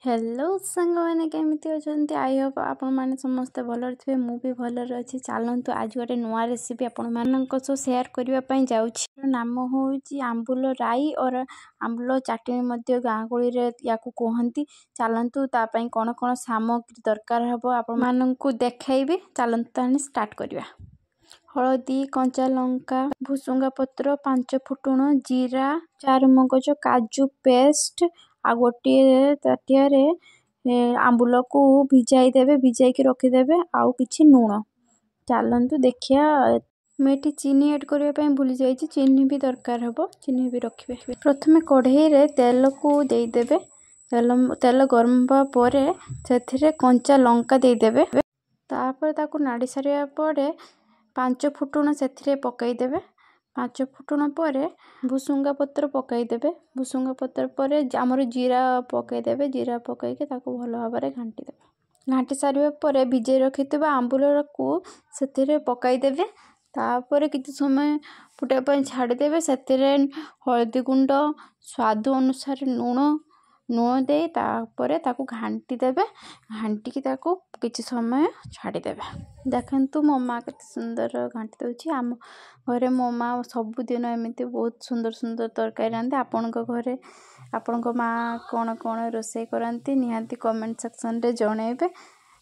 Hello ସାଙ୍ଗମାନେ, କେମିତି ଅଛନ୍ତି? I Hope ଆପଣମାନେ ସମସ୍ତେ ଭଲରେ ଥିବେ। ମୁଁ ବି ଭଲରେ ଅଛି। ଚାଲନ୍ତୁ, ଆଜି ଗୋଟେ ନୂଆ ରେସିପି ଆପଣମାନଙ୍କ ସହ ସେୟାର କରିବା ପାଇଁ ଯାଉଛି। ନାମ ହେଉଛି ଆମ୍ବୁଲ ରାଇ ଅର ଆମ୍ବୁଲ ଚାଟଣୀ ମଧ୍ୟ ଗାଁ ଗହଳିରେ ୟାକୁ କୁହନ୍ତି। ଚାଲନ୍ତୁ, ତା ପାଇଁ କ'ଣ କ'ଣ ସାମଗ୍ରୀ ଦରକାର ହେବ ଆପଣମାନଙ୍କୁ ଦେଖାଇବି। ଚାଲନ୍ତୁ ତାହେଲେ ଷ୍ଟାର୍ଟ କରିବା। ହଳଦୀ, କଞ୍ଚା ଲଙ୍କା, ଭୁସୁଙ୍ଗା ପତ୍ର, ପାଞ୍ଚ ଫୁଟଣ, ଜିରା, ଚାରୁମଗଜ, କାଜୁ ପେଷ୍ଟ ଆଉ ଗୋଟିଏ ତାଟିଆରେ ଆମ୍ବୁଲକୁ ଭିଜାଇ ଦେବେ, ଭିଜାଇକି ରଖିଦେବେ, ଆଉ କିଛି ଲୁଣ। ଚାଲନ୍ତୁ ଦେଖିବା। ମୁଁ ଏଠି ଚିନି ଆଡ଼୍ କରିବା ପାଇଁ ଭୁଲି ଯାଇଛି। ଚିନି ବି ଦରକାର ହେବ, ଚିନି ବି ରଖିବେ। ପ୍ରଥମେ କଢ଼େଇରେ ତେଲକୁ ଦେଇଦେବେ। ତେଲ ଗରମ ହେବା ପରେ ସେଥିରେ କଞ୍ଚା ଲଙ୍କା ଦେଇଦେବେ। ତାପରେ ତାକୁ ନାଡ଼ି ସାରିବା ପରେ ପାଞ୍ଚ ଫୁଟଣ ସେଥିରେ ପକାଇଦେବେ। ପାଞ୍ଚ ଫୁଟଣ ପରେ ଭୁସୁଙ୍ଗା ପତ୍ର ପକାଇଦେବେ। ଭୁସୁଙ୍ଗା ପତ୍ର ପରେ ଆମର ଜିରା ପକାଇଦେବେ। ଜିରା ପକାଇକି ତାକୁ ଭଲ ଭାବରେ ଘାଣ୍ଟି ଦେବେ। ଘାଣ୍ଟି ସାରିବା ପରେ ଭିଜାଇ ରଖିଥିବା ଆମ୍ବୁଲକୁ ସେଥିରେ ପକାଇଦେବେ। ତାପରେ କିଛି ସମୟ ଫୁଟିବା ପାଇଁ ଛାଡ଼ିଦେବେ। ସେଥିରେ ହଳଦୀ ଗୁଣ୍ଡ, ସ୍ୱାଦ ଅନୁସାରେ ଲୁଣ ଦେଇ ତାପରେ ତାକୁ ଘାଣ୍ଟି ଦେବେ। ଘାଣ୍ଟିକି ତାକୁ କିଛି ସମୟ ଛାଡ଼ିଦେବେ। ଦେଖନ୍ତୁ, ମୋ ମା' କେତେ ସୁନ୍ଦର ଘାଣ୍ଟି ଦେଉଛି। ଆମ ଘରେ ମୋ ମା' ସବୁଦିନ ଏମିତି ବହୁତ ସୁନ୍ଦର ସୁନ୍ଦର ତରକାରୀ ରାନ୍ଧେ। ଆପଣଙ୍କ ଘରେ ଆପଣଙ୍କ ମା' କ'ଣ କ'ଣ ରୋଷେଇ କରନ୍ତି, ନିହାତି କମେଣ୍ଟ ସେକ୍ସନରେ ଜଣାଇବେ।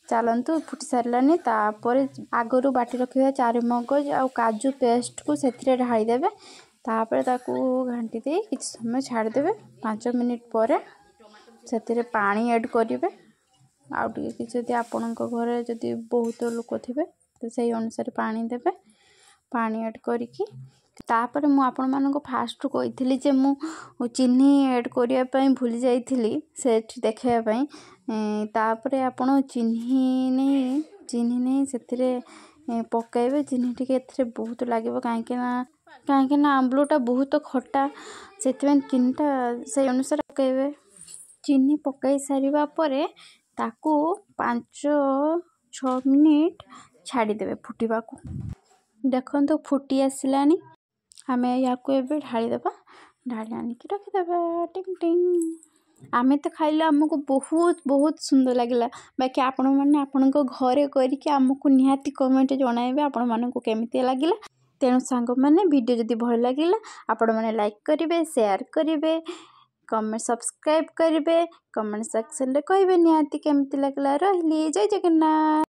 ଚାଲନ୍ତୁ, ଫୁଟି ସାରିଲାନି। ତାପରେ ଆଗରୁ ବାଟି ରଖିଥିବା ଚାରୁମଗଜ ଆଉ କାଜୁ ପେଷ୍ଟକୁ ସେଥିରେ ଢାଳିଦେବେ। ତାପରେ ତାକୁ ଘାଣ୍ଟି ଦେଇ କିଛି ସମୟ ଛାଡ଼ିଦେବେ। 5 ମିନିଟ୍ ପରେ ସେଥିରେ ପାଣି ଆଡ଼୍ କରିବେ। ଆଉ ଟିକେ କିଛି ଯଦି ଆପଣଙ୍କ ଘରେ ଯଦି ବହୁତ ଲୋକ ଥିବେ, ତ ସେଇ ଅନୁସାରେ ପାଣି ଦେବେ। ପାଣି ଆଡ଼୍ କରିକି ତାପରେ ମୁଁ ଆପଣମାନଙ୍କୁ ଫାଷ୍ଟରୁ କହିଥିଲି ଯେ ମୁଁ ଚିନି ଆଡ଼୍ କରିବା ପାଇଁ ଭୁଲି ଯାଇଥିଲି ସେଠି ଦେଖାଇବା ପାଇଁ। ତାପରେ ଆପଣ ଚିନି ନେଇ ସେଥିରେ ପକାଇବେ। ଚିନି ଟିକେ ଏଥିରେ ବହୁତ ଲାଗିବ, କାହିଁକିନା ଆମ୍ବୁଲଟା ବହୁତ ଖଟା। ସେଥିପାଇଁ ଚିନିଟା ସେଇ ଅନୁସାରେ ପକାଇବେ। ଚିନି ପକାଇ ସାରିବା ପରେ ତାକୁ 5-6 ମିନିଟ୍ ଛାଡ଼ିଦେବେ ଫୁଟିବାକୁ। ଦେଖନ୍ତୁ, ଫୁଟି ଆସିଲାଣି। ଆମେ ୟାକୁ ଏବେ ଢାଳିଦେବା। ଢାଳି ଆଣିକି ରଖିଦେବା। ଟିଙ୍ଗ ଟିଙ୍ଗ। ଆମେ ତ ଖାଇଲୁ, ଆମକୁ ବହୁତ ବହୁତ ସୁନ୍ଦର ଲାଗିଲା। ବାକି ଆପଣମାନେ ଆପଣଙ୍କ ଘରେ କରିକି ଆମକୁ ନିହାତି କମେଣ୍ଟ ଜଣାଇବେ ଆପଣମାନଙ୍କୁ କେମିତି ଲାଗିଲା। ତେଣୁ ସାଙ୍ଗମାନେ, ଭିଡ଼ିଓ ଯଦି ଭଲ ଲାଗିଲା, ଆପଣମାନେ ଲାଇକ୍ କରିବେ, ସେୟାର କରିବେ, କମେଣ୍ଟ, ସବସ୍କ୍ରାଇବ୍ କରିବେ। କମେଣ୍ଟ ସେକ୍ସନରେ କହିବେ ନିହାତି କେମିତି ଲାଗିଲା। ରହିଲି, ଜୟ ଜଗନ୍ନାଥ।